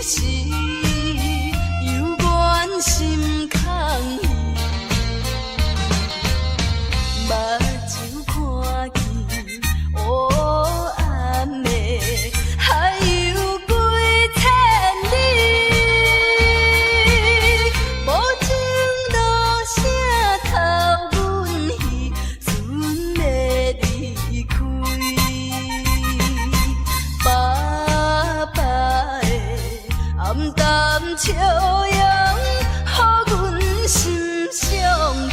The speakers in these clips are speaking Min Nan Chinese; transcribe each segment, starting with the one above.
時，猶原心空虛。目睭看見烏暗的海有幾千里，無情落聲偷阮魚，船欲離開。爸爸的暗淡笑容，予阮心傷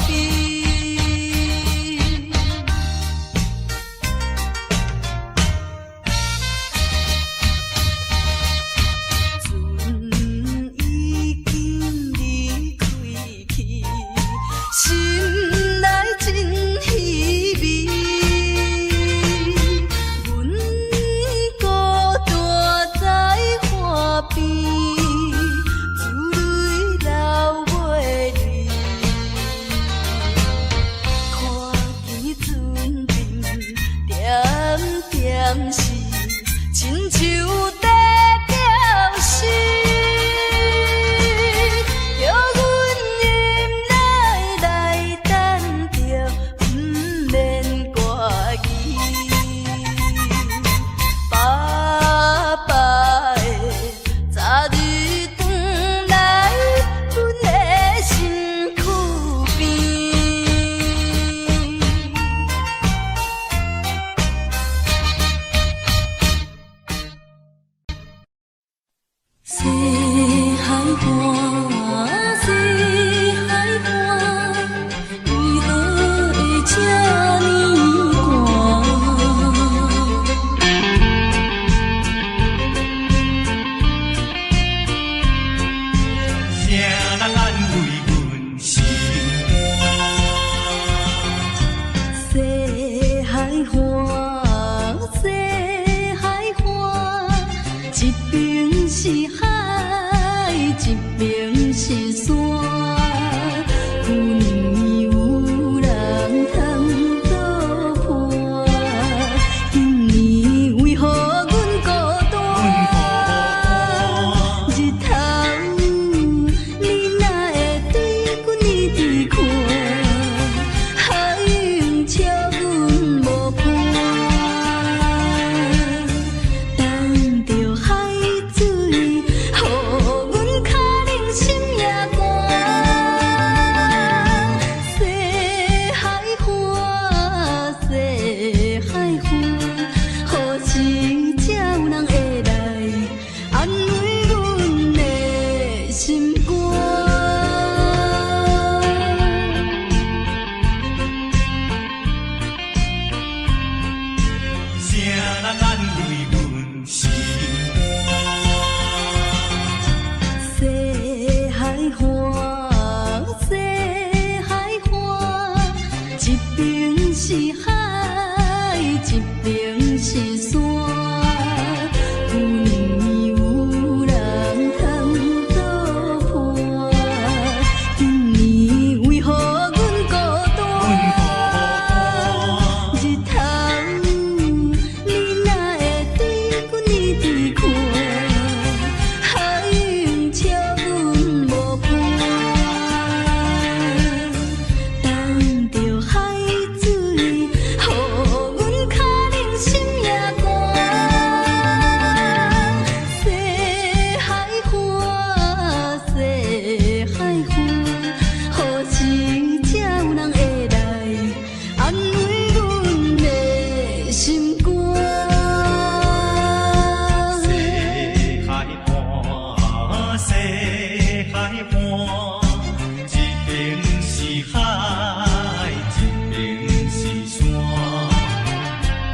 悲。船已經離開去，心內真稀微。阮孤單在岸邊，珠淚流袂離。看見船陣點點是，親像在表示，叫阮忍耐來等著，毋免掛疑。爸爸的早日轉來，阮的身軀邊。西海岸，西海岸，為何會這呢寒？啥人安慰阮心肝？西海岸，西海岸，一邊是海，一邊是山。舊年有人通作伴，今年為何阮孤單？阮孤日頭，你哪會對阮一直看？海湧笑阮無伴，等著海水，予阮跤冷心也寒。西海岸，西海岸，何時才有人會來安慰阮的心肝？啥人安慰阮心肝？西海岸，西海岸，一邊是海，一邊是山。舊年有人通作伴，今年為何阮孤單？阮孤日頭，你哪會對阮一直看？海湧笑阮無伴，等著海水，予阮跤冷心也寒。西海岸，西海岸，何時才有人會來安慰阮的心肝？西海岸，西海岸，一邊是海，一邊是山。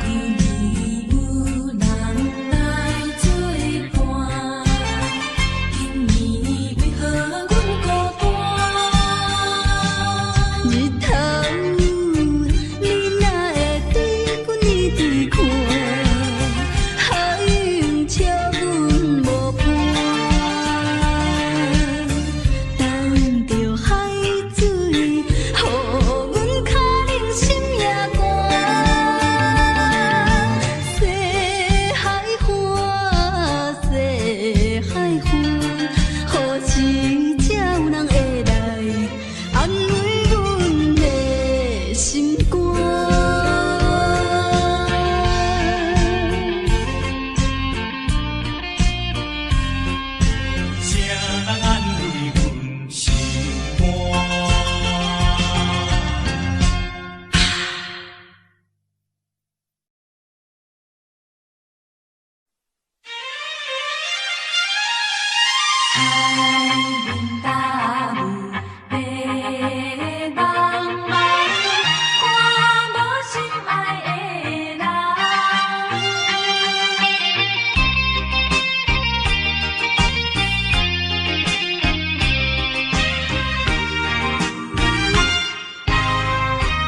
舊年有人來作伴，今年為何阮孤單？日頭，你哪會對阮一直看？海湧笑阮無伴，等面大霧白茫茫，看無心愛的人。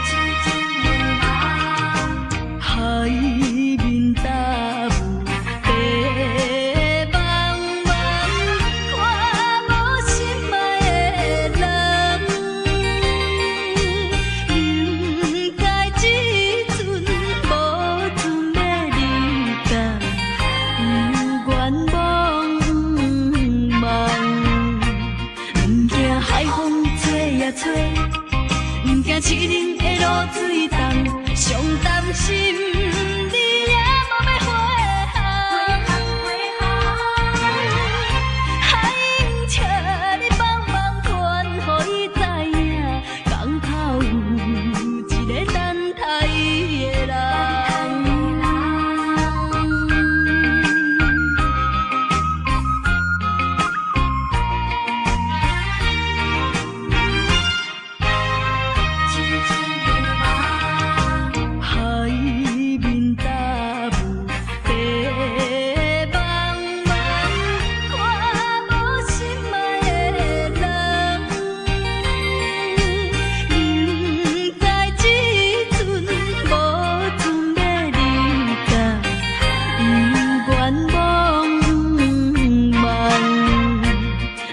痴情的人。海面大霧白茫茫，看無心愛的人。毋知這陣無陣欲離別，有願茫茫。毋驚海風吹呀吹，毋驚淒冷的露水重，上擔心你也無欲回航。海鷹請你幫忙傳予伊知影，港口有一个等待伊的人。痴情的人。海面大霧白茫茫，看無心愛的人。毋知這陣無陣欲離別，有願茫茫。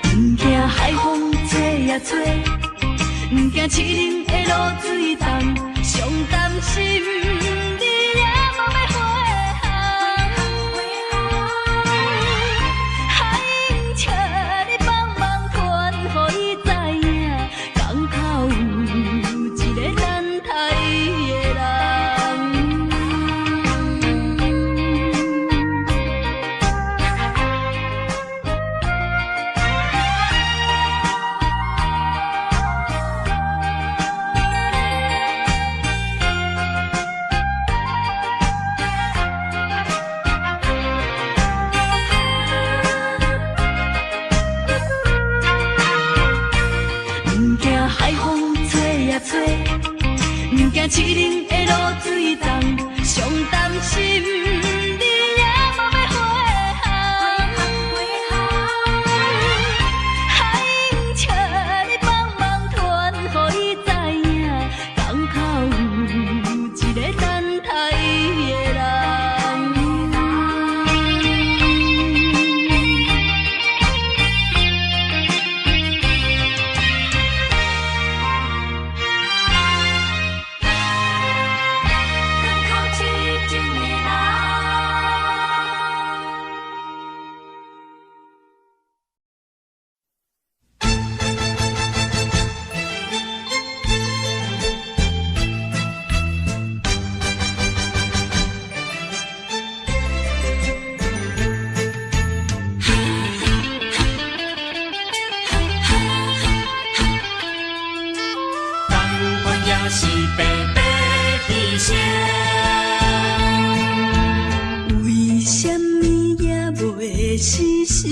毋驚海風吹呀吹，毋驚淒冷的露水重，上擔心你也無欲回航。海鷹請你幫忙傳予伊知影，港口有一个等待伊的人。毋驚海風吹呀吹，毋驚淒冷的露水重，上擔心你也無欲回航。海鷹請你幫忙傳予伊知影，港口有一个等待伊的人。港口痴情的人。仝款也是白白犧牲。為啥物也袂死心？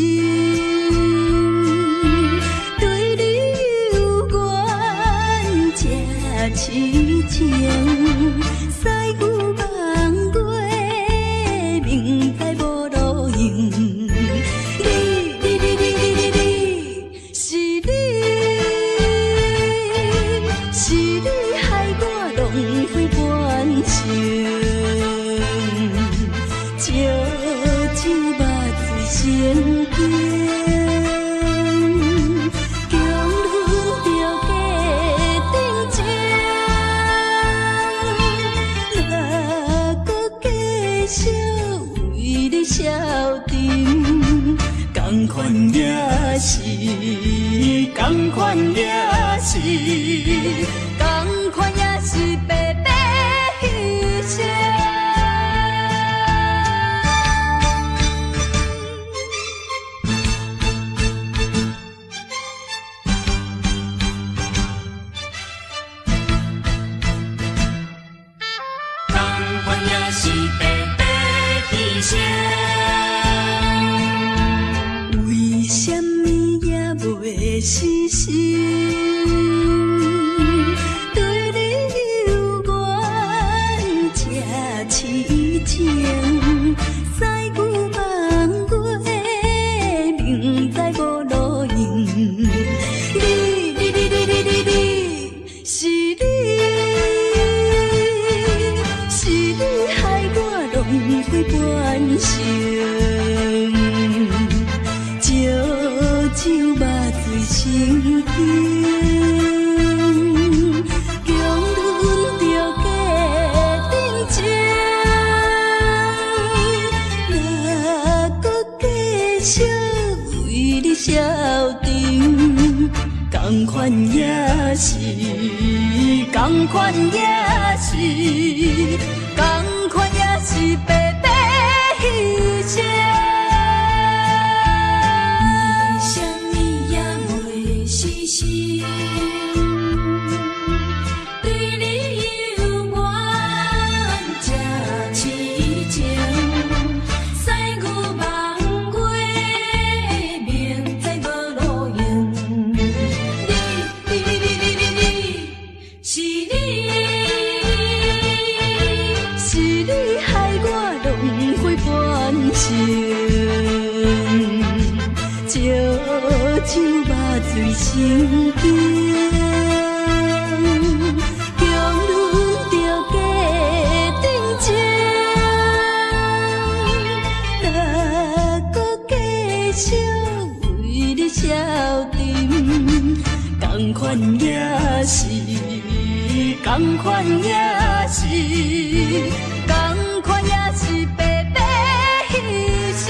對你有緣這痴情，西牛望月，明知無路用。你你你你你你你，是你，是你害我浪費半生。燒酒目醉成冰，強忍著假定情，若閣繼續為你消沉，仝款也是，仝款也是，仝款也是白白犧牲。仝款也是白白犧牲。為啥物物也袂死心？對你有緣這癡情，屎牛望月，明知無路用。你你你你你你你，是你，是你害我浪費半生，燒酒肉醉成精，強忍著假定情，若閣繼續為你消沉，仝款也是，仝款也是，仝款也是白白犧牲。你啥物也袂死心，對你猶原這癡情。屎牛望月，明知無路用。你你你你你你你，是你，是你害我浪費半生，燒酒肉醉成精，強忍著假定情，若閣繼續為你消沉，仝款也是，仝款也是，仝款也是白白犧牲。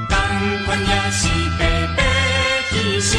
仝款也是白白犧牲。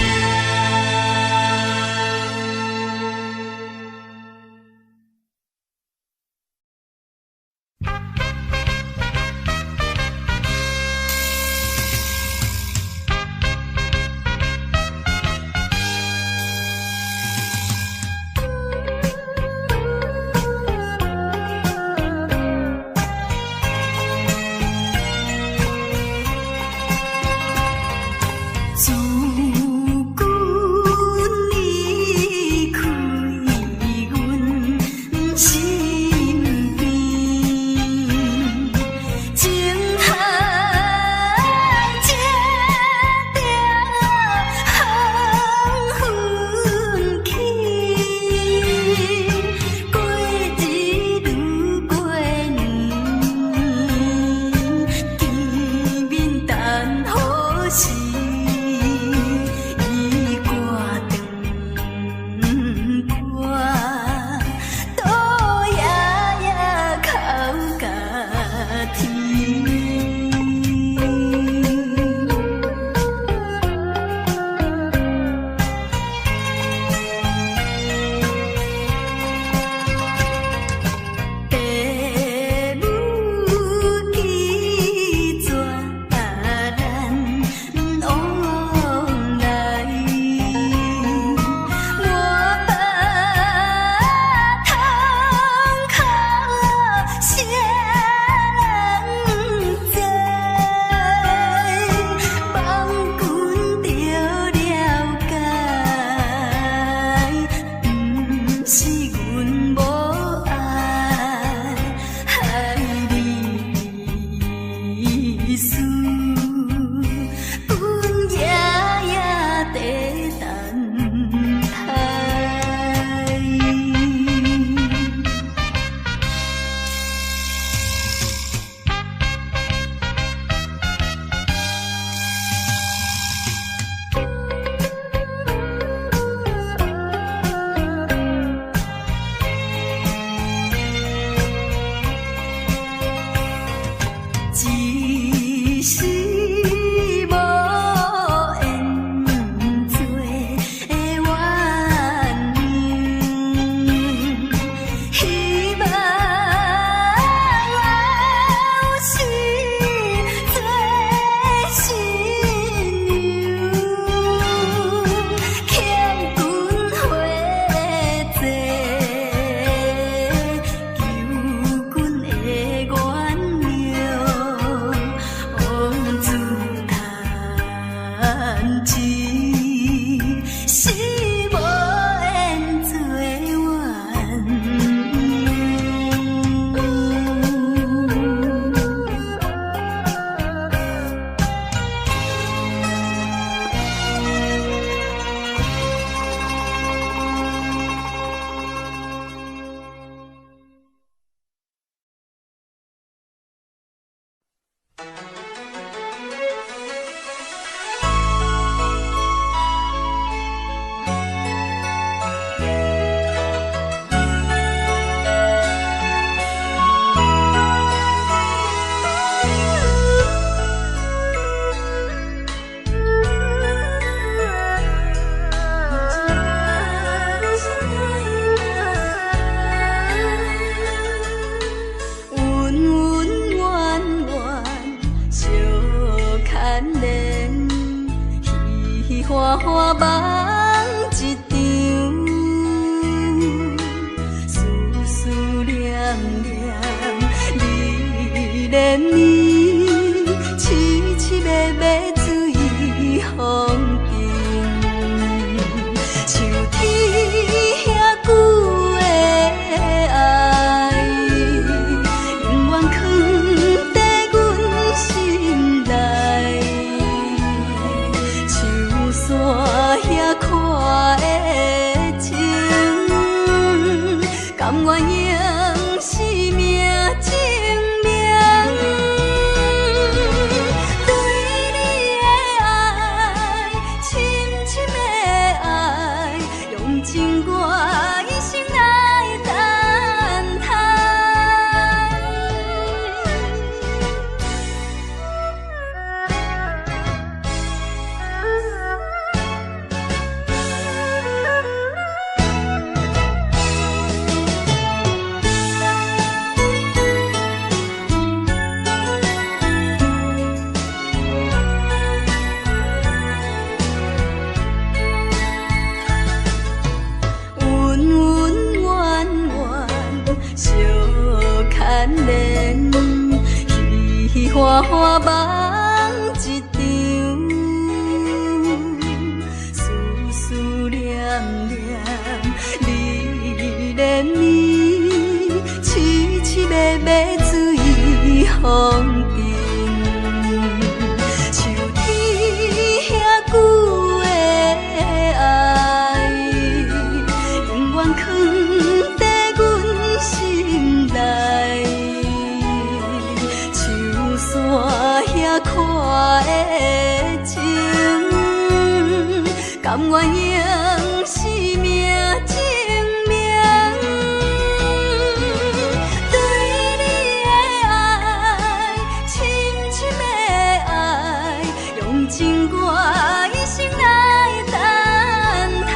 夢一場，思思念念你連綿，痴痴迷迷水風景，樹天遐久的愛，永遠囥佇阮心內。樹山遐闊的情，甘願用生命證明。對你的愛，深深的愛，用盡我一生來等待。恩恩怨怨相牽連，彼彼歡歡夢一場，思思念念你連綿，痴痴迷迷水風景，樹天遐久的愛，永遠囥佇阮心內。樹山遐闊的情，甘願用生命證明。對你的愛，深深的愛，用盡我一生來等待。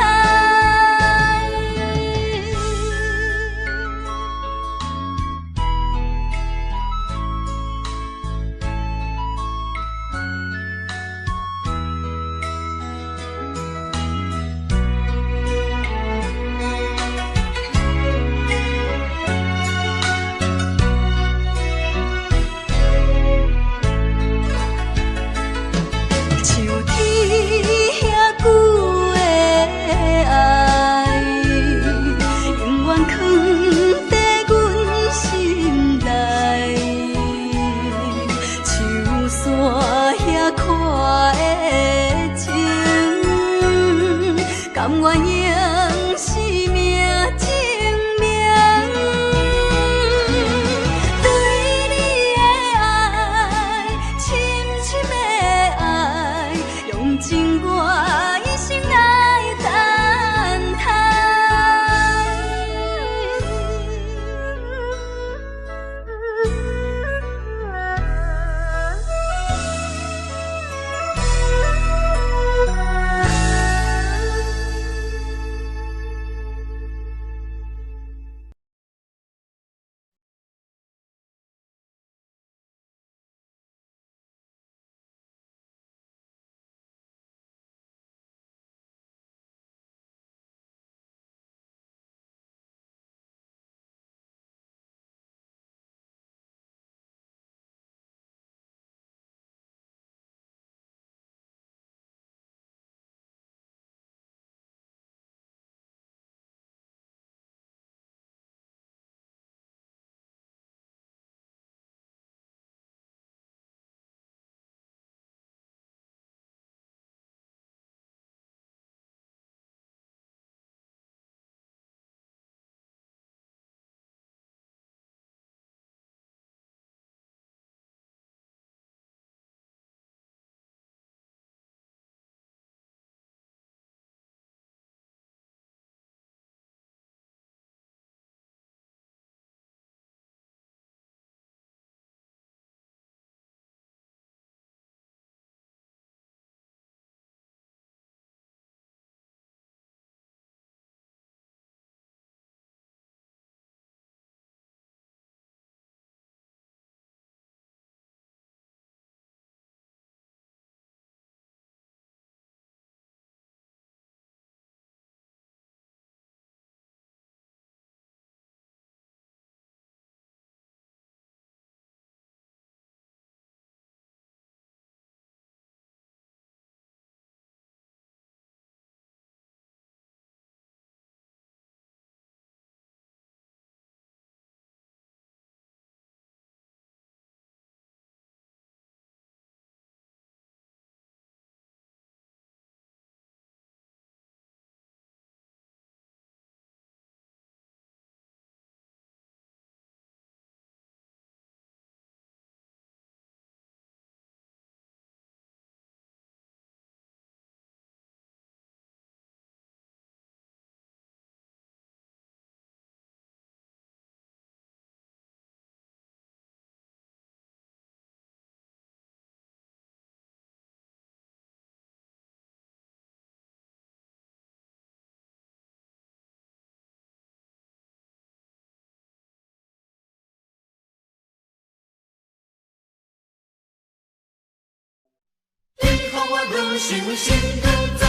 愈想心愈重。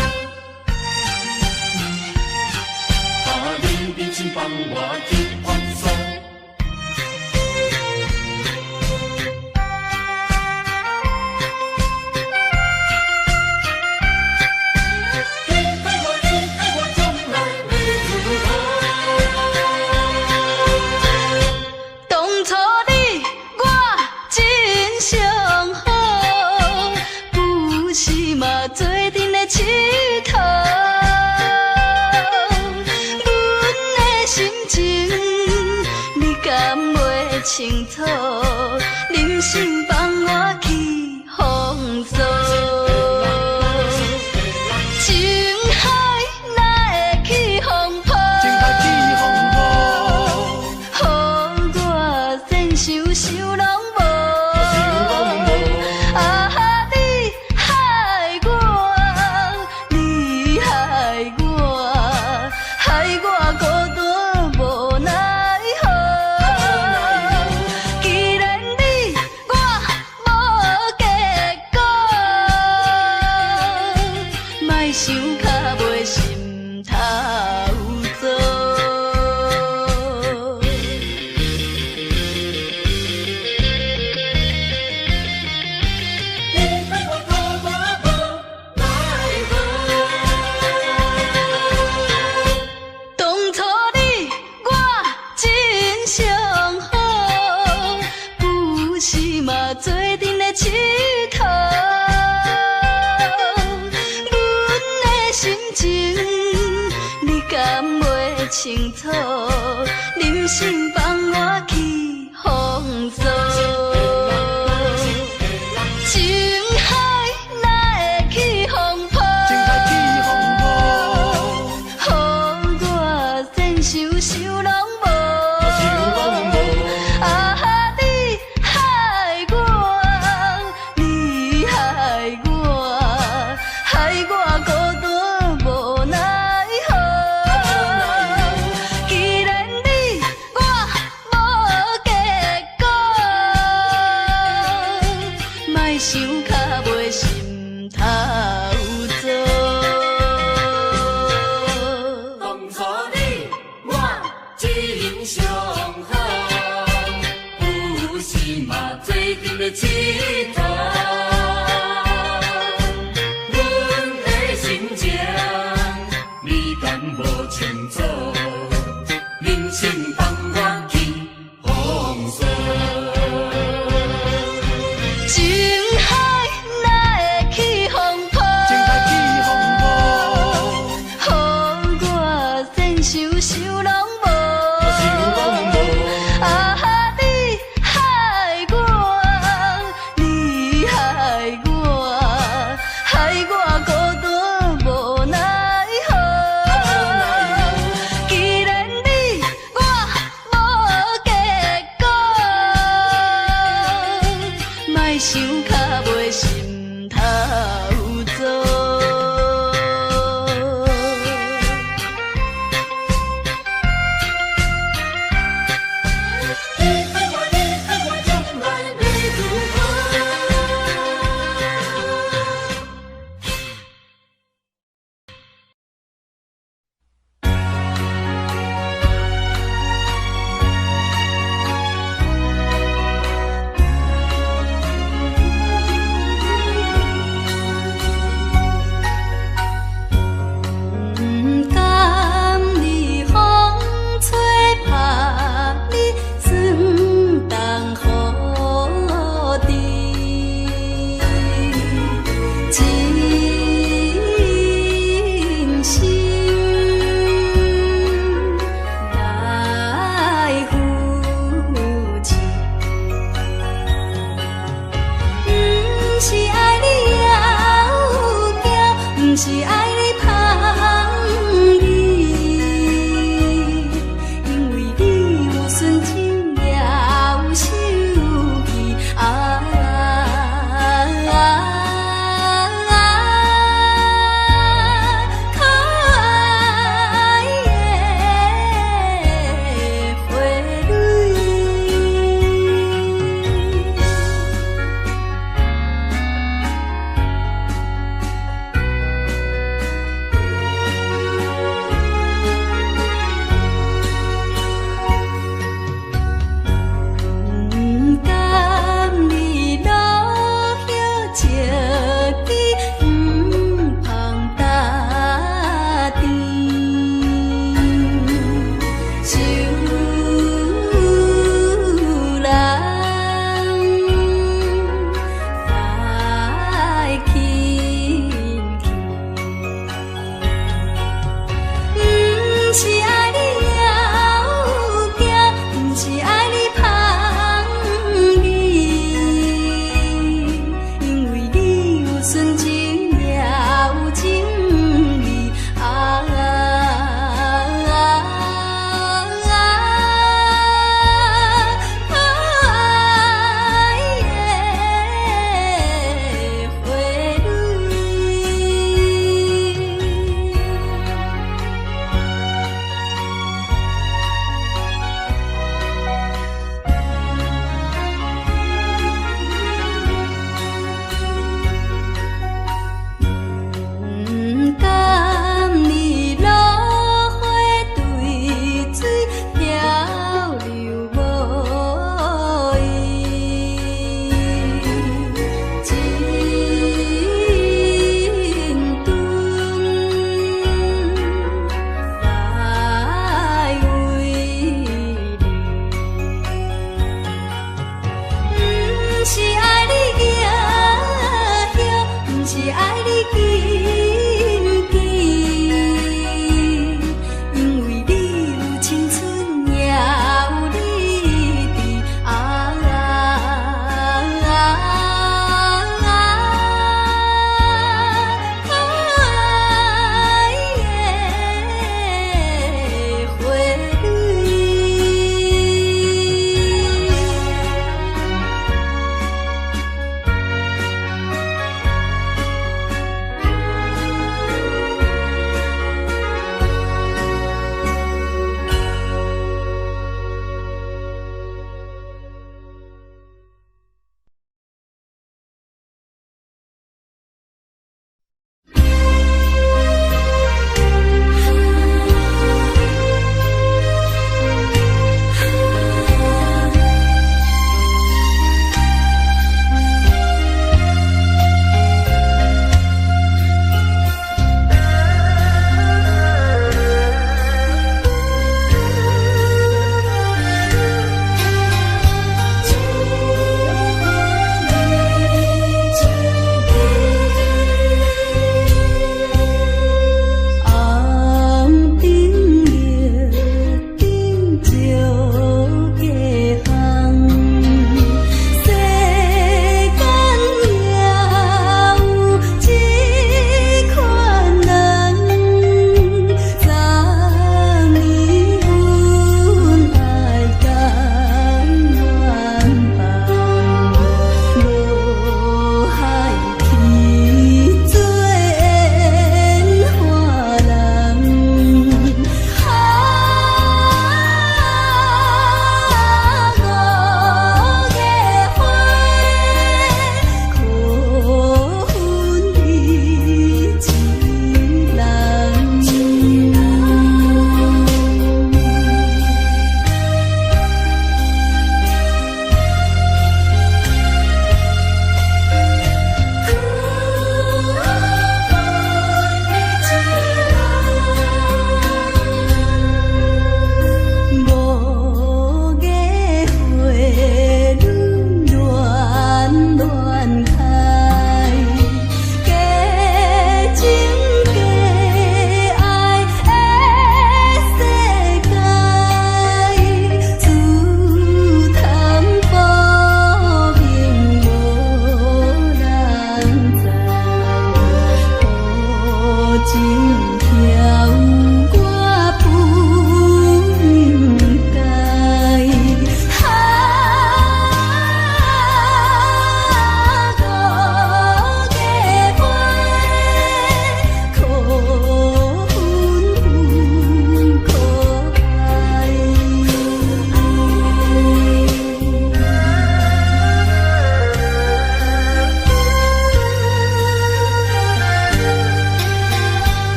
啊，你忍心放我去风骚。你爱我，你爱我，将来欲如何？当初你我真相好，不是嘛做阵咧𨑨迌。阮的心情你敢袂清楚？忍心放我去风骚。情海哪会起风波？情海起风波，予我善想想攏無。想攏無。啊，你害我，你害我，害我孤單無奈何。既然你我無結果，莫想較袂心頭做。你爱我孤單無奈何。當初你我真相好，不是嘛做陣咧𨑨迌。阮的心情你敢袂清楚？忍心放我去風騷。情海哪會起風波？情海起風波，予我善想想攏無。想攏無。啊，你害我，你害我，害我孤單無奈何。既然你我無結果，莫想較袂心頭做。當初你我真相好，有時嘛做陣咧𨑨迌。阮的心情你敢無清楚？忍心放我去風騷。情海哪會起風波？情海起風波，予我善想想攏無。想攏無。啊，你害我，你害我，害我孤單無奈何。既然你我無結果，莫想較袂心頭做。你愛我，你愛我，將來欲如何？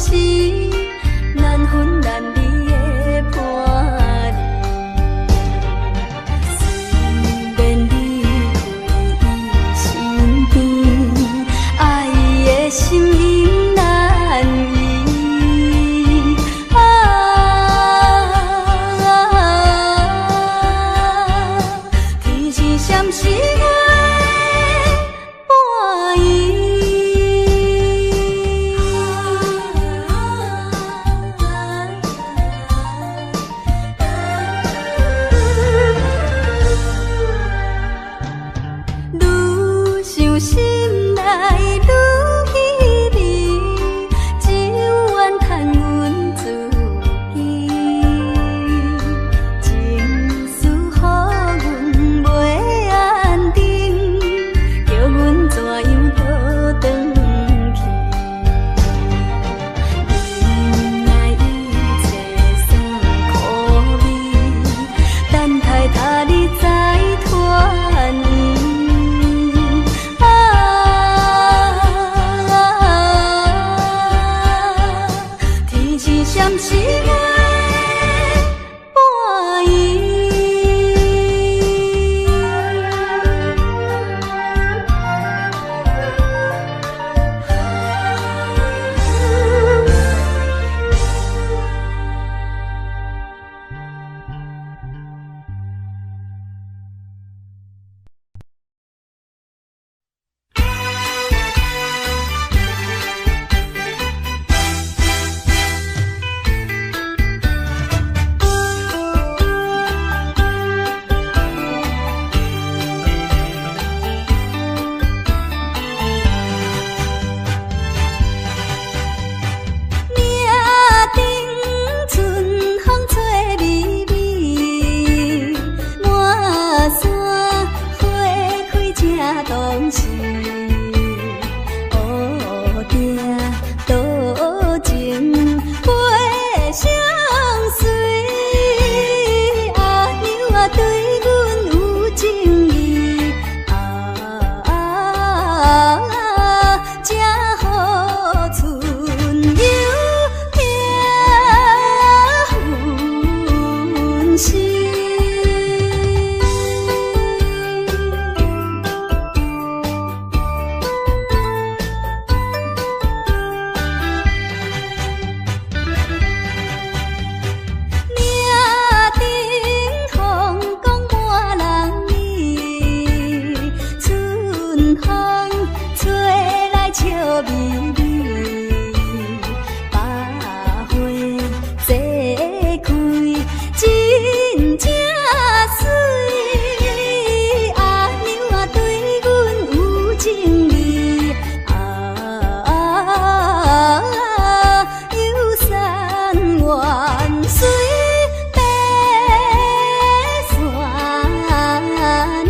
是難分難離的伴侶。雖免離開伊身邊，愛的心永難移。啊，天時閃時月半圓。愈想心內愈稀微，只有怨嘆阮自己。情絲予阮袂安定，叫阮怎樣倒轉去？忍耐一切酸苦味，等待他日再團圓。啊，天時閃時月半圓。嶺頂春風吹微微，滿山花開正當時。烏定多情袂相隨，阿娘啊對阮有情意，啊，才予春幽聽分時。嶺頂風光滿人語，春風吹來笑眯眯，百花齊開真正媠，阿娘啊對阮有情意，啊，遊山玩水爬山嶺。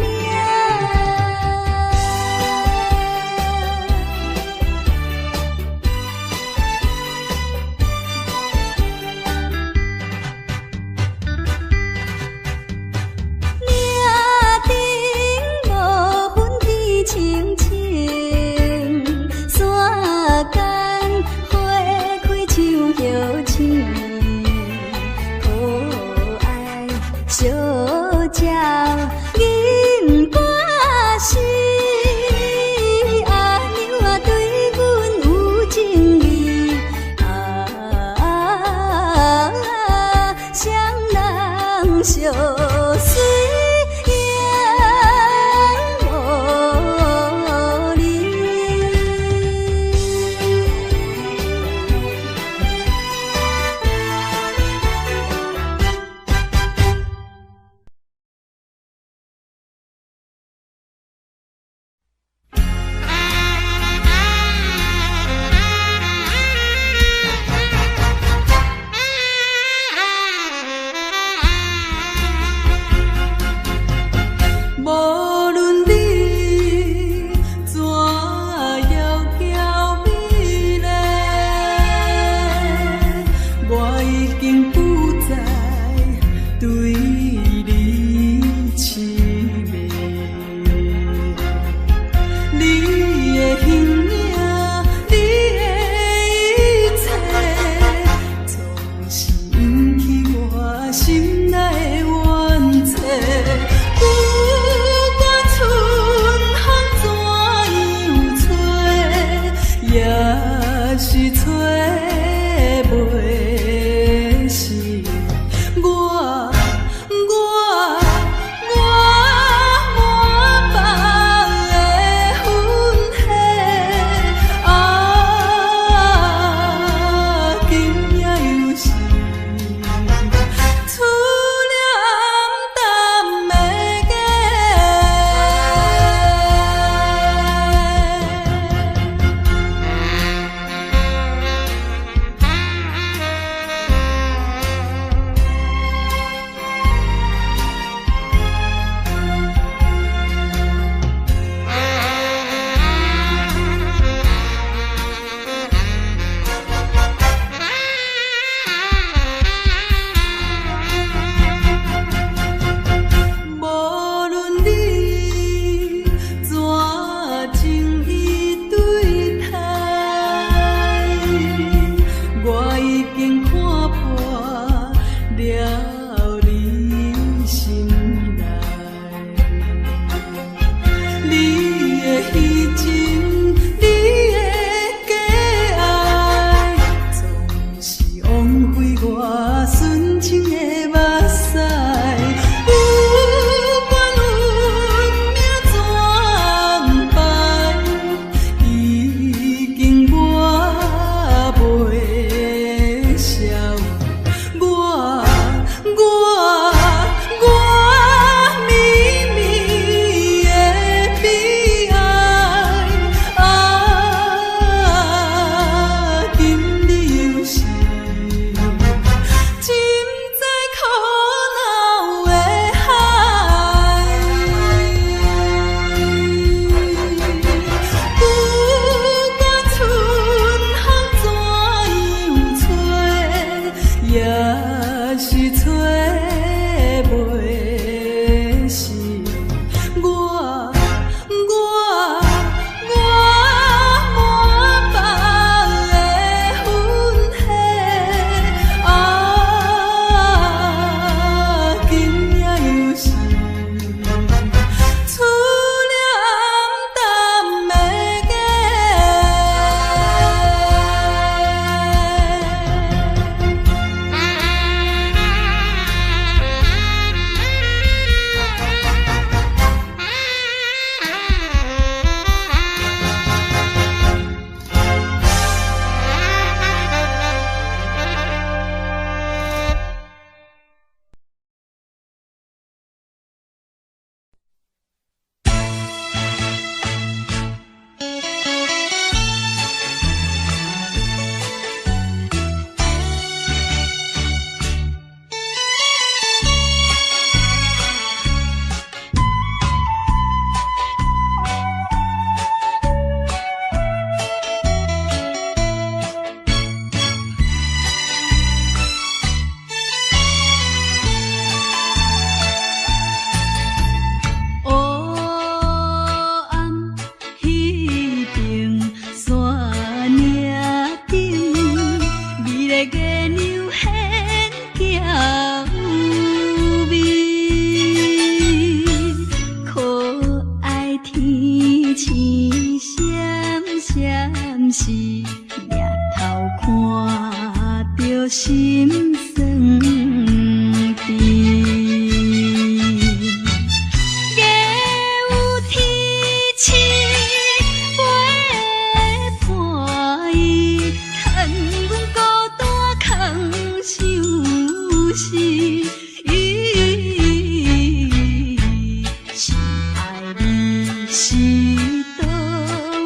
是佗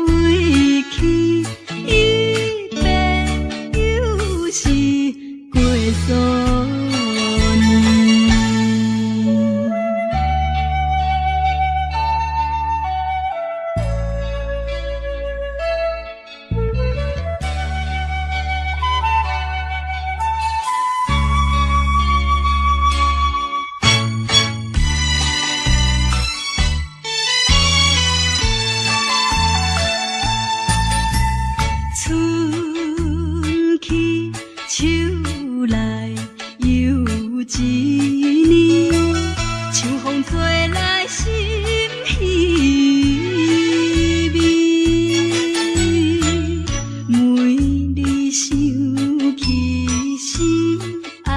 位去？一別又是過數年。春去秋來又一年，秋風吹來心稀微。每日想起心愛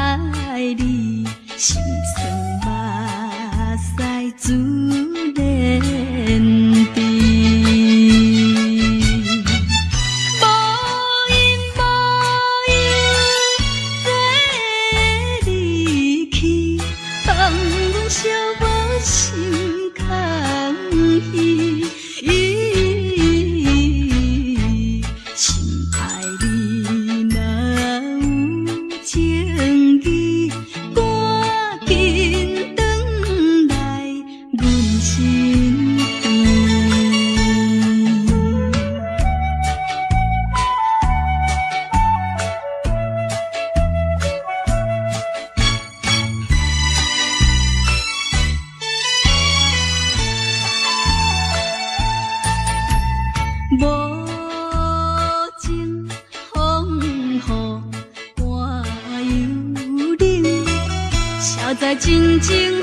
你，心酸目屎珠連滴。無因無由做離去，放阮寂寞心空虛。深愛你若有情意，趕緊轉來阮身邊。無情風雨寒又冷，誰知真情予